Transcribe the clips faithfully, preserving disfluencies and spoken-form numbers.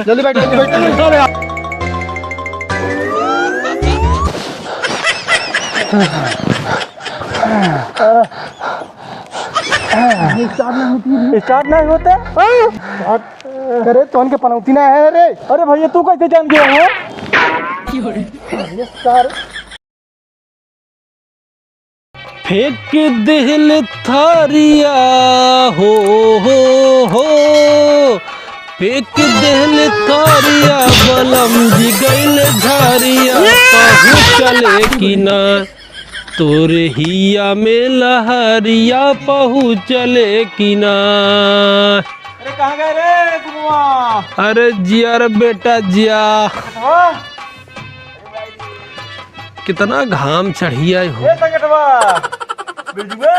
जल्दी बैठ, जल्दी बैठ। ये start नहीं होती है। Start नहीं होता? हाँ? Start करे तो उनके पनौती ना है रे। अरे भैया, तू कैसे जान गया है? ये सार फेंक देहल थारिया हो, हो, हो। फेंक देहल थारिया, बलम जी गइल झारिया, पहुँचले कि ना? तोरे हिया में लहरिया, पहुँचले कि ना? अरे, कहाँ गए रे सुनुआ? अरे जिया रे बेटा, जिया। कटवा? कितना घाम चढ़ी आए हो। ए संगठवा, बिरजुआ,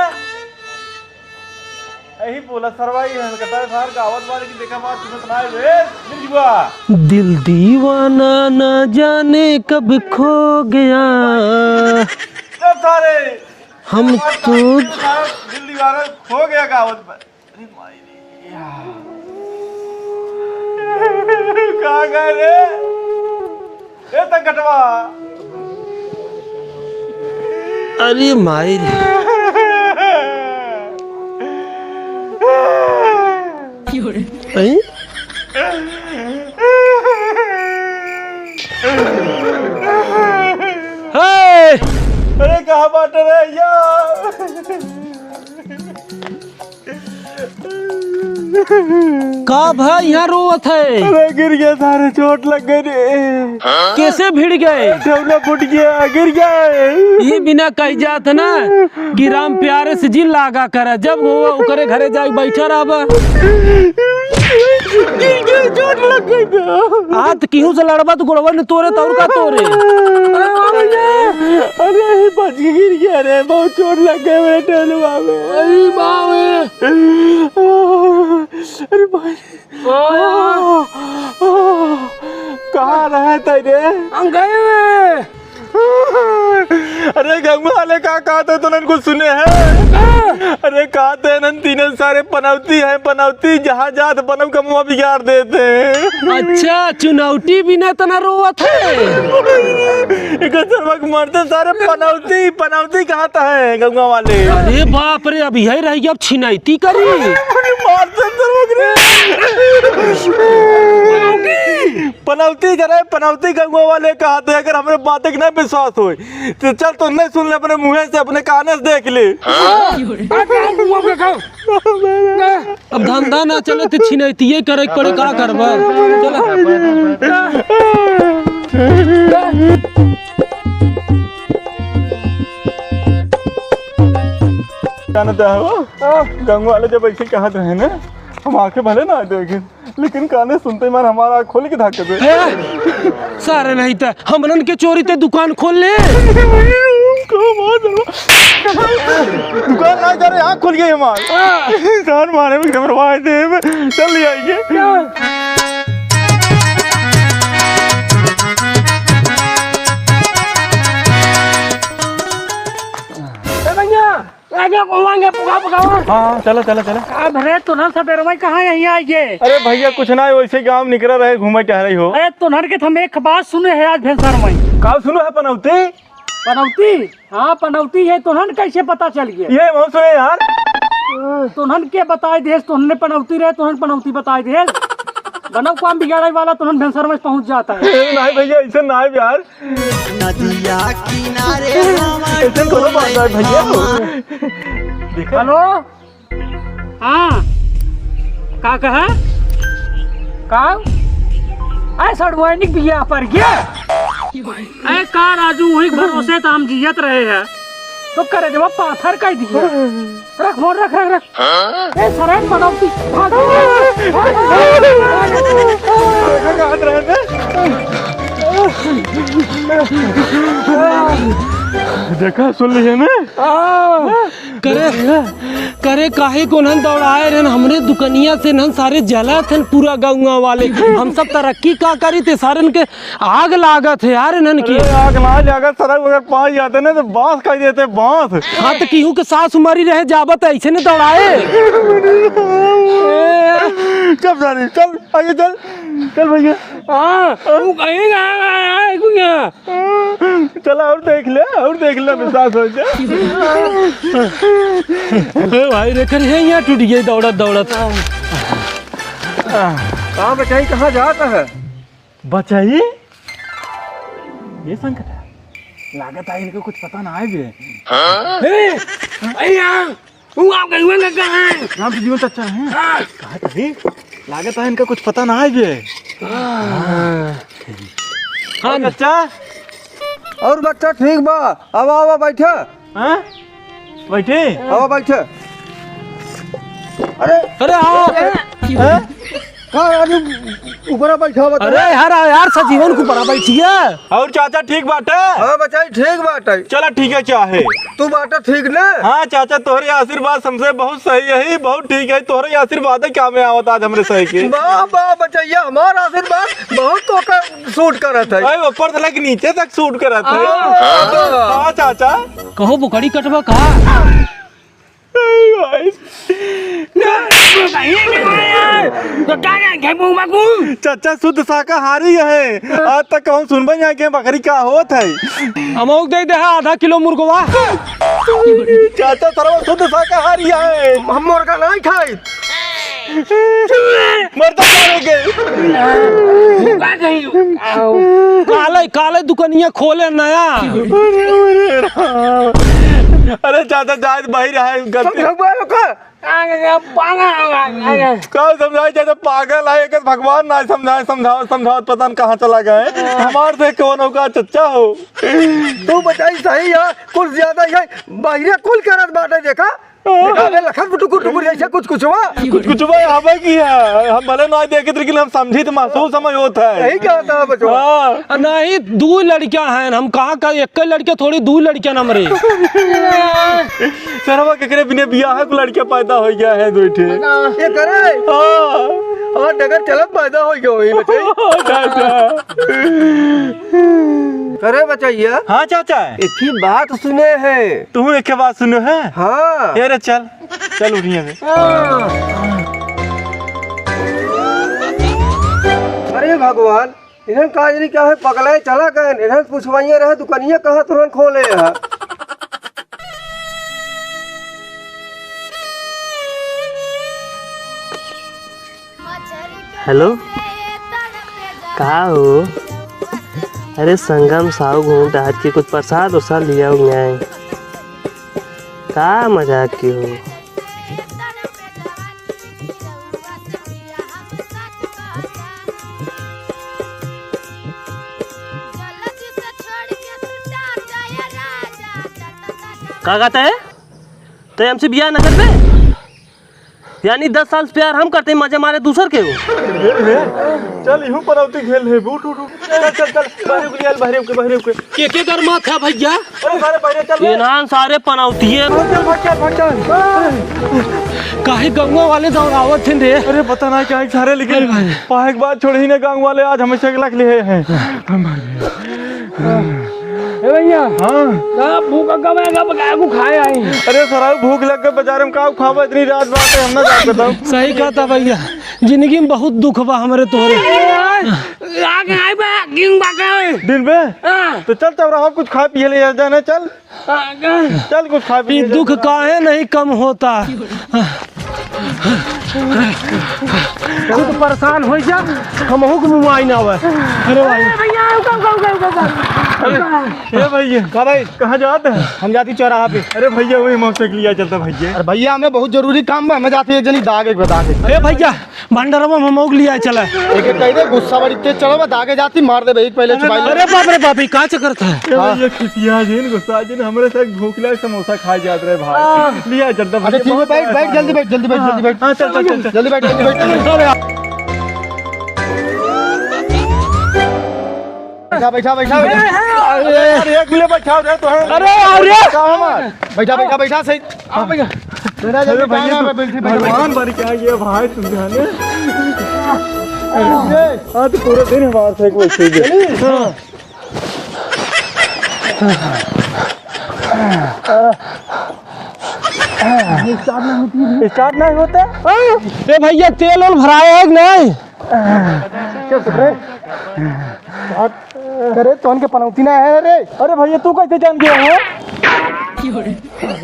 यही बोला सरवा, ये हलकटा सार गावत बार की देखा बात सुनत ना है रे, बिरजुआ। दिल दीवाना ना जाने कब खो गया। ए सारे, हम तो दिल दीवाना खो गया गावत बार। अरे माई रे। कहाँ गए रे? ए तंगटवा। अरे माई रे। हैं? हे! अरे कहाँ बाटे रे यार? का भाई यहाँ रोवत है? अरे गिर गया सारे, चोट लग गई रे। कैसे भिड़ गए? ठेवना फूट गया, गिर गया। ये बिना कही जात ना कि राम प्यारे से जी लागा करा, जब वो ओकरे घरे जाके बैठा रहबा। गिर गया, चोट लग गई बा। हाथ केहू से लड़बा तो गोड़वा ने तोरे, तौर का तोरे। अरे बाबा रे। अरे बच के गिर गया रे, बहुत चोट लग गई मेरे ठेलवा में। अरे बाबा रे। अरे भाई। कहाँ रहे थे रे? हम गए हुए। अरे गंगू वाले का कहते तो नन कुछ सुने हैं? का? अरे कहते हैं नन तीनों सारे पनौती हैं, पनौती जहाँ जात पनौ का मुँह बिगाड़ देते हैं। अच्छा, चुनौटी बिना तना रोवत है। एक सरवा के मरते सारे पनौती, पनौती कहता है गंगू वाले। अरे बाप रे, अब यही रह गया, अब छिनैती करी। मारते सरवा के रे। पनौती करे, पनौती गंगू वाले कहते हैं, अगर हमरे बात के ना विश्वास होए, तो चल, तो नहीं सुन ले, अपने मुँहे से, अपने काने से देख ले। हाँ? अब धंधा ना चले तो छिनैतिये करे के पड़े, का करबा? चला। जानत हो, गंगू वाले जब ऐसे कहत रहे ना, हम आँखें भले ना देखे, लेकिन काने सुनते ही मार हमारा आँख खोल के धाके दे। ए, सारे नहीं त हमनन के चोरी ते दुकान खोल ले। दुकान ना करे, आँख खोल गई हमार। जान मारे में घबरवाए दे, चल ले आइए। ए भैया, आगे को मांगे पुका पुका। हाँ, हाँ, चला, चला, चला। अब रे, तुन्हन सबेरवा कहाँ यहीं आइ गए? अरे भैया, कुछ ना, वैसे गाँव निकरा रहे, घूमे टहरे हो। अरे, तुन्हन के हम एक बात सुने है आज भेंसर में। का सुनो है पनौती? पनौती? हाँ, पनौती है, तुन्हन कैसे पता चल गया? ये हम सुने यार। तुन्हन के बताए देस, तुन्हन पनौती रहे, तुन्हन पनौती बताए देस। बनौ काम बिगाड़े वाला तुन्हन भेंसर में पहुँच जाता है। ए, नहीं भैया, ऐसे ना है यार। नदिया किनारे ऐसे कोनो बात नहीं भैया। देखा? हेलो, हाँ, का कहा? का? ऐ सड़वैनिक बिया पर गया। ऐ का राजू, वही भरोसे तो हम जियत रहे हैं। तो करे जब पाथर कह दिया। रख फोन, रख, रख, रख। ए, सराय पनौती, भाग। देखा, सुन लिए ना? करे, करे काहे को नन दौड़ाए रहन, हमरे दुकनिया से नन सारे जलत हन पूरा गौवा वाले। हम सब तरक्की का करी थे, सारन के आग लागत है यार इन्हन की। अरे आग ना लागत सरऊ, अगर पाई जाते ना तो बांस कह देते, बांस। हाँ तो केहू के सास उमरी रहे जाबत ऐसे ने दौड़ाए। चल सारे, चल, आगे चल, चल भैया। हाँ, तू कहीं ना आया है, तू यहाँ। चला और देख ले, और देख ले, विश्वास हो जाए। ए भाई रे, कर है यहाँ टूट गई दौड़त दौड़त। कहाँ बचाई, कहाँ जाता है? बचाई? ये संकट है। लागत है इनको कुछ पता ना आए बे। हाँ? ए, ए यार, तू आप गइवा लग गए हैं। राम जी, जीवन चाचा हैं? हाँ। कहा तभी? लागत है इनका कुछ पता ना आए बे। हाँ। हाँ। और बच्चा? और बच्चा ठीक बा। आवा, आवा, बैठा। हाँ? बैठे? आवा, बैठा। अरे, अरे, आओ। हाँ? का यार, ऊपरा बैठा बता। अरे यार, यार, सजीवन के ऊपरा बैठिए। और चाचा ठीक बाटे? हाँ बचाई, ठीक बाटे। चला ठीक है, चाहे। तू बाटा ठीक ना? हाँ चाचा, तोहरे आशीर्वाद हमसे बहुत सही है, बहुत ठीक है। तोहरे आशीर्वाद है क्या में आवत आज हमरे सही के। वाह, वाह बचैया, हमार आशीर्वाद बहुत तोका सूट करत है। अरे ऊपर से लेके नीचे तक सूट करत है। हाँ। हाँ चाचा। कहो बुकड़ी कटवा का? तो का जान के मुंह में घुस? चाचा शुद्ध शाकाहारी है। आज तक कहूँ सुनबे नहीं कि बकरी का होत है। अमौक दे दे आधा किलो मुर्गवा। चाचा सरवा शुद्ध शाकाहारी है। हम मुर्गा नहीं खाई। मरता मारेंगे। का कही? काले, काले दुकनिया खोले नया। अरे, अरे राम। अरे चाचा जायज बही रहा है गलती। समझावा लोग का? आगे का पागल होगा, आगे। का समझाए चाचा, पागल है, एक भगवान ना समझाए, समझाओ, समझाओ, पता न कहाँ चला गए। हमार से कौन होगा चाचा हो? तू बताई सही है, कुछ ज्यादा ही है, बहिरे कुल करत बाटे, देखा? देखा, अबे लखन टुकुर टुकुर जैसे कुछ कुछ हुआ। कुछ कुछ हुआ, हमें की है, हम भले ना देखे थे, लेकिन हम समझी तो महसूस हमें होत है। यही कहता है बचवा। हाँ। आ, नहीं, दू लड़कियां हैं, हम कहाँ का एक लड़के थोड़ी, दू लड़कियां न मरे। सरवा केकरे बिने बियाह है, को लड़का पैदा हो गया है, दो ठे। ये करे? हाँ। और डगर चलत पैदा हो गया वही बच्चे। चाचा। करे बचैया। हाँ चाचा। एक ही बात सुने हैं। तू एक बात सुनो है? हाँ। ये रे चल, चल उठिए बे। अरे भगवान, इन्हन का जनी क्या है, पगलाए चला गए, इन्हन पुछवाइया रहे, दुकनिया कहाँ तुरंत खोले है। हेलो, का हो? अरे संगम साहू घूम टहर के कुछ प्रसाद उरसाद लिया हो जाए। का मजाक की हो? का कहता है? ते हमसे बियाह न करबे? यानी दस साल से प्यार हम करते, मजे मारे दूसर के हो। चल, इहू पनौती खेल है। उठ, उठ, उठ। चल, चल, चल। बहरे के लिए, बहरे के, बहरे के। के, के कर माथा भैया? अरे, सारे बहरे चल बे। ये नान सारे पनौतिये। भाग चल, भाग चल, भाग चल। काहे गौवा वाले दौड़ावत हैं रे? अरे, पता ना क्या है सारे, लेकिन अरे भाई। पाए के बाद छोड़ ही ना गाँव वाले, आज हमेशा के लाख लिए हैं। ए भैया। हाँ। का भूख लग गया, का पकाया को खाए आई? अरे सराऊ, भूख लग गए, बाजार में का खाबा, इतनी रात बात है, हम ना जात बताओ। सही कहता भैया, जिंदगी में बहुत दुख बा हमरे तोहरे। ए, आ, आ, आ, आ, दिन बा का है? दिन में? हाँ। तो चल तब रहो, कुछ खा पिए ले जाने, चल। हाँ, का? चल कुछ खा ई पिए दुख जाने। काहे नहीं कम होता? खुद परेशान हो जा, हमहू के मुँह आई ना आवे। अरे भाई। अरे भैया, रुको, रुको, रुको, रुको, रुको। अरे, ए भैया। का भाई? कहाँ जात है? हम जाती चौराहा पे। अरे भैया, वही मोटरसाइकिल लिया चलता भैया। अरे भैया, हमें बहुत जरूरी काम बा, हमें जाती है, एक जनी दाग एक बता दे। ए भैया, भंडारवा में हमहू के लिया चला। एक एक कह दे, गुस्सा बड़ी तेज चढ़ा बा, दागे जाती मार दे भाई, पहले छुपाई ले। अरे बाप रे बाप, ई का चक्कर था? ए हाँ। भैया, खिसिया जिन, गुस्सा जिन, हमरे से भूख लाग समोसा खा जात रहे भाई। हाँ। लिया चलता अच्छा, भैया, ठीक है, बहुत बैठ, बड़ा बैठ, काम जल्दी है। बैठ, जल्दी बैठ, हाँ, जल्दी बैठ। हाँ, चल, चल, चल, चल। जल्दी बैठ, जल्दी बैठ। अरे बैठा, बैठा, बैठा, बैठा। अरे यार, एक मिनट बैठा रहे तो है। अरे यार, ये का हमार? बैठा, बैठा, बैठा, सही। हाँ, भैया। बेटा, जल्दी अरे भैया, जाना, तू मैं बैठी, बैठी, भगवान बैठी। बन के आ गया भाई, तुम जाने। ए। आज तो पूरा दिन हमारे साथ वैसे ही है। चलिए। हाँ। ये start नहीं होती है। Start नहीं होता? ए भैया, तेल ओल भराया है कि नहीं? क्या कर रहे? करे तो उनके पनौती ना है रे। अरे भैया, तू कैसे जान गया है?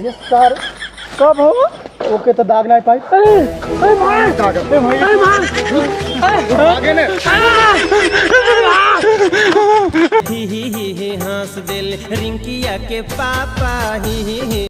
ये सार कब हो? ओके तो दाग ना पाई। अरे, अरे भाई, अरे भाई, अरे भाई। आगे ने। ही ही ही ही हंस दिल रिंकिया के पापा, ही ही ही